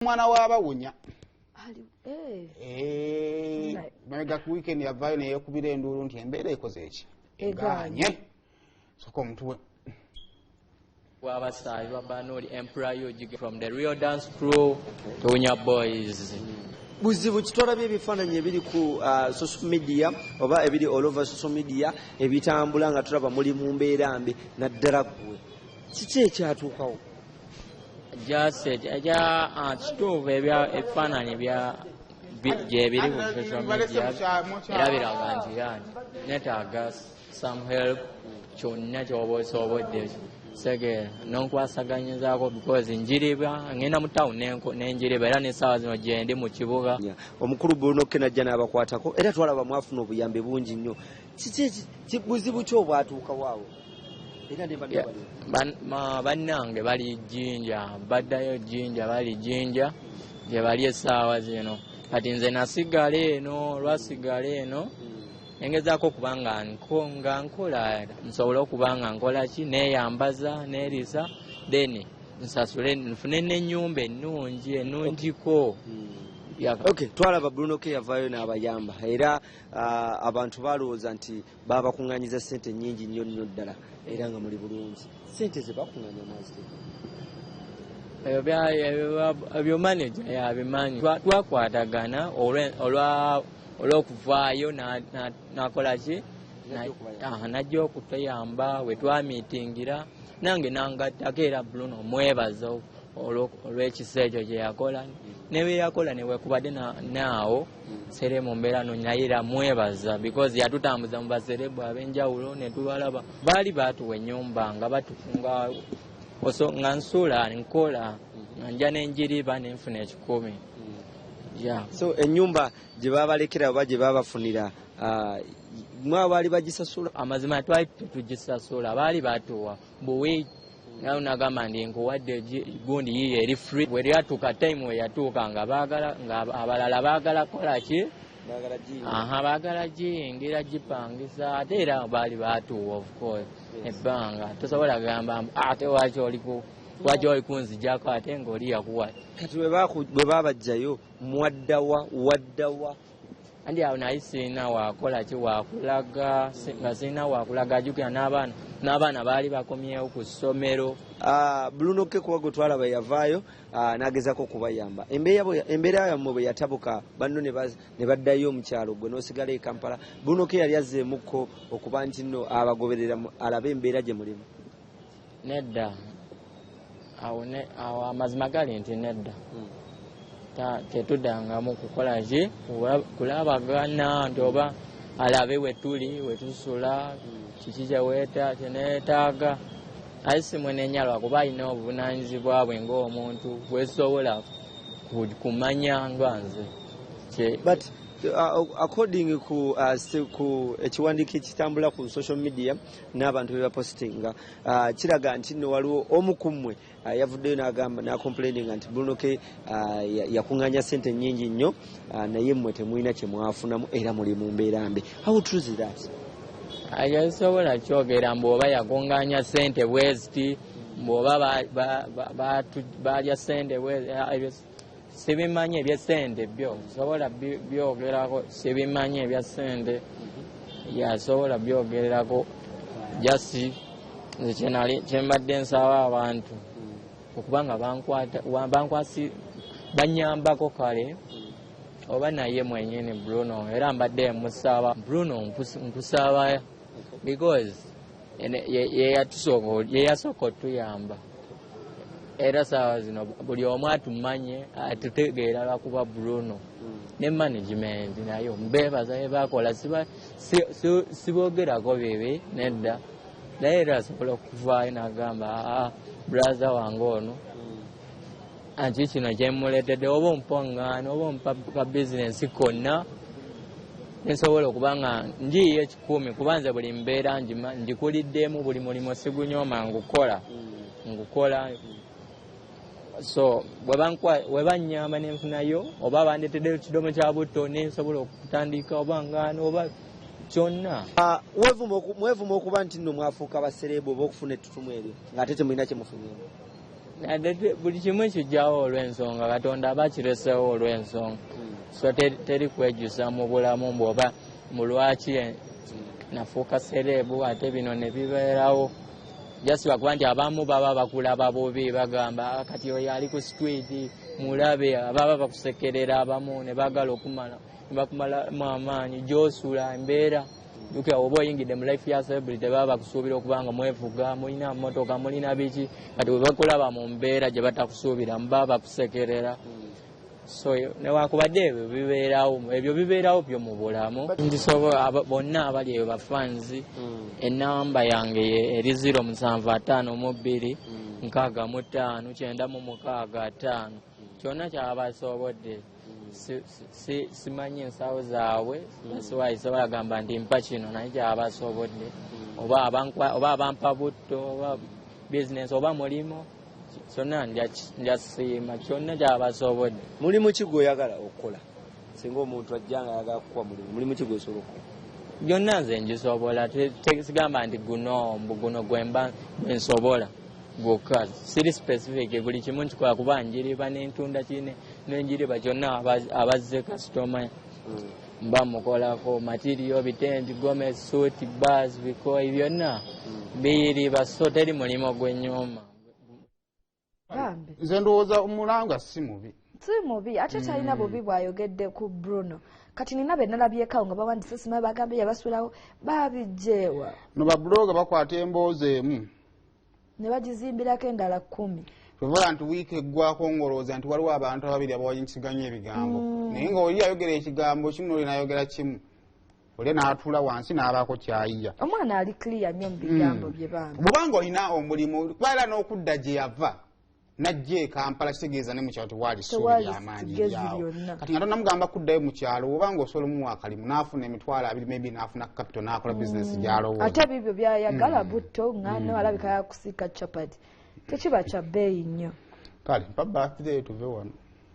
Mwana w'abawunya. Eh. Eh, mabega ku weekend yavaayo neyekubira enduulu nti embeera ekoze eki, eganye soka omutuwe. Wabasaayi babanoli Emperor UG from the Real Dance Crew, Tunya Boys. Buzibu kitwalabye ebifaananyi ebiri ku social media oba ebiri all over social media ebitambula nga tulaba muli mu mbeera mbi, naddala ggwe. Kiki ekyatuukawo? Just ekya kituufu, ebifaananyi gyebiri ku social media era biraga nti yani netaaga some help, kyonna kyoba osobodde segeera nonkwasaganyizaako because njiriba ngenda mu town nenjiriba era nesaawa zino gyendi mu kibuga. Omukulu Bruno K najja n'abakwatako era twalaba mwafuna obuyambi bungi nnyo. Kiki buzibu ki obwatuukawo awo era ne banne bali? Bannange bali Jjinja, baddayo Jjinja, bali Jjinja gye bali essaawa zino. Kati nze nasigala eno, olwasigala eno nengezaako okuba nga nkola, nsobole okuba nga nkola ki, neeyambaza, neerisa, then nsasule nfune n'ennyumba ennungi ennungiko. Okay, twalaba Bruno K yavaayo n'abayamba era abantu balowooza nti babakuŋŋanyiza sente nnyingi nnyo nnyo ddala era nga muli bulungi. Sente ze bakuŋŋanya mwaziteka? Ebyo manager yabimanyi. Twakwatagana olw'okuvaayo nakola ki, najja okutuyamba we twamitingira nange nangattako era Bruno mwebaza olw'ekisa ekyo kye yakola ne bye yakola newekubadde naawo sere mu mbeera no, naye era mwebaza because yatutambuza mu ba celeb ab'enjawulo ne tubalaba. Baali baatuwa ennyumba nga batufunga oso nga nsula nkola nga nja nenjiriba nenfuna 100 ya. So ennyumba gye babalekera oba gye babafunira, mwa baali bagisasula? Amazima twali tetugisasula, baali batuwa buwi nawe nagamba ndi nkuwadde gundi yiyo eri free. Bwe lyatuuka time we yatuuka nga baagala nga abalala baagala kola ki? Baagala giyingira. Aha, baagala giyingira, gipangisa, ate era baali batuwa of course ebbanga. Tosobola gamba mbu, ate lwaki oli kunzijako ate ng'oli yakuwa? Kati bwe babajjayo mwaddawa, waddawa? Andi awo naye sirina wakola ki, wakulaga, nga sirina wakulaga. Ajjukira n'abaana baali bakomyewo ku ssomero. Bruno K kuba gwe twalaba yavaayo n'agezako okubayamba. Embeera yammwe bwe yatabuka, banno ne baddayo mu kyalo, gwe n'osigala e Kampala, Bruno K yali azzeemukko okuba nti nno abagoberera alabe embeera gye mulimu? Nedda, awo amazima gali nti nedda. Tetuddangamu kukola ki, kulabagana nti oba alabe we tuli, we tusula, kiki kyeneetaaga. Aye si mwenenya lwakuba alina obuvunaanyizibwa bwe ng'omuntu bwesobola kumanya nga nze. But according ku ekiwandiiko ekitambula ku social media n'abantu be bapostinga, kiraga nti nno waliwo omu ku mmwe yavuddeyo n'agamba n'acomplaininga nti Bruno K yakuŋŋaanya sente nnyingi nnyo, naye mmwe temulina kye mwafunamu era muli mu mbeera mbi. How true is that? Asobola kyogera mbu oba yakuŋŋaanya sente bweziti, mbu oba balya sente ebyo sibimanyi. Ebyesente byo sobola byogerako, sibimanyi ebya sente yasobola byogererako. Just nze kyenali kyembadde nsaba abantu okubanga bankwasi banyambako kale oba naye mwenyini Bruno, era mbadde musaba Bruno, nkusaba because ye yasooka otuyamba era saawa zino buli omu atumanye atutegeera lwakuba Bruno ne management nayo mbebaza bebakola. Sibogerako bibi, nedda, naye era asobola okuvaayo nagamba, "Aa, brother wange ono anti kino kyemuletedde, oba ompa ŋŋaano oba ompa ka bizinensi konna nensobola okuba nga njiiyo 100, kuba nze buli mbeera ngikuliddemu, buli mulimu sigunyooma, ngukola ngukola." So bwe bannyamba nenfunayo oba bandeteddeyo kidomo kya butto nensobola okutandika oba ngaano oba kyonna. Mwevuma okuba nti nno mwafuuka ba celeb oba okufuna ettutumu eryo ng'ate temulina kyemufunyemu. Buli kimu kijjawo olw'ensonga, Katonda aba akireseewo olw'ensonga. So teri kwejjusa mu bulamu bw'oba mu lwaki nafuuka celeb ate bino ne bibeerawo. Just lwakuba nti abamu baba bakulaba bubi, bagamba kati oyo ali ku street mulabe, ababa bakusekerera abamu ne baagala okumala ne bakumalamu amaanyi gy'osula embeera. Jjukira oba oyingidde mu life ya celebrity baba bakusuubira okuba nga mwevuga, mulina mmotoka, mulina biki, kati bwe bakulaba mu mbeera gye batakusuubira baba bakusekerera. So newakubadde ebyo bibeerawo, ebyo bibeerawo byo mu bulamu. Ndisobola bonna abali eyo bafanzi, enamba yange eri 0752 65 96 5. Kyonna kyabasobodde. Simanyi ensawo zaabwe, sisobola gamba nti mpa kino, naye kyabasobodde. Oba abampa butto, oba bizinesi, oba mulimu, kyonna njasiima, kyonna kyabasobodde. Mulimu ki gw'oyagala okukola? Singa omuntu ajja nga ayagala kukuwa mulimu, mulimu ki gw'osobola okukola? Byonna nze ngisobola, sigamba nti guno mbu guno gwemba gwensobola gwokka, siri specific, buli kimu nkikola kuba njiriba n'entunda kine n'enjiriba kyonna abazze kasitoma mba mukolako material, bitengi, gomesi, suuti, bars, bikoyi byonna biyiriba, so teri mulimu gw'ennyuma. Nze ndowooza omulanga si mubi. Si mubi, ate talina bubi bw'ayogedde ku Bruno. Kati nina be nalabyekawo nga bawandiise simanyi bagambye yabasulawo, babijjeewa. No babuloga bakwata emboozi emu ne bagizimbirako endala 10. Tovola nti wiiki eggwako ng'olowooza nti waliwo abantu ababiri abawanyisiganya ebigambo, naye ng'oli ayogera ekigambo kimu n'oli n'ayogera kimu, oli n'atuula wansi n'abaako ky'ayiya. Omwana ali clear nnyo mu bigambo bye bambi. Bw'obanga olina omulimu, kuba era n'okudda gye yava najja e Kampala kitegeeza ne mu kyalo tewaali ssuubi ly'amaanyi eryawo. Kati nga tonnamugamba kuddayo mu kyalo, obanga osobola omuwa akalimu n'afuna 20,000 maybe n'afuna capital n'akola bizinesi gy'alowooza. Ate bibyo by'ayagala butto, ng'ano alabika yakusiika chapati. Tekiba kya bbeeyi nnyo. Kale mpa birthday tuve wano.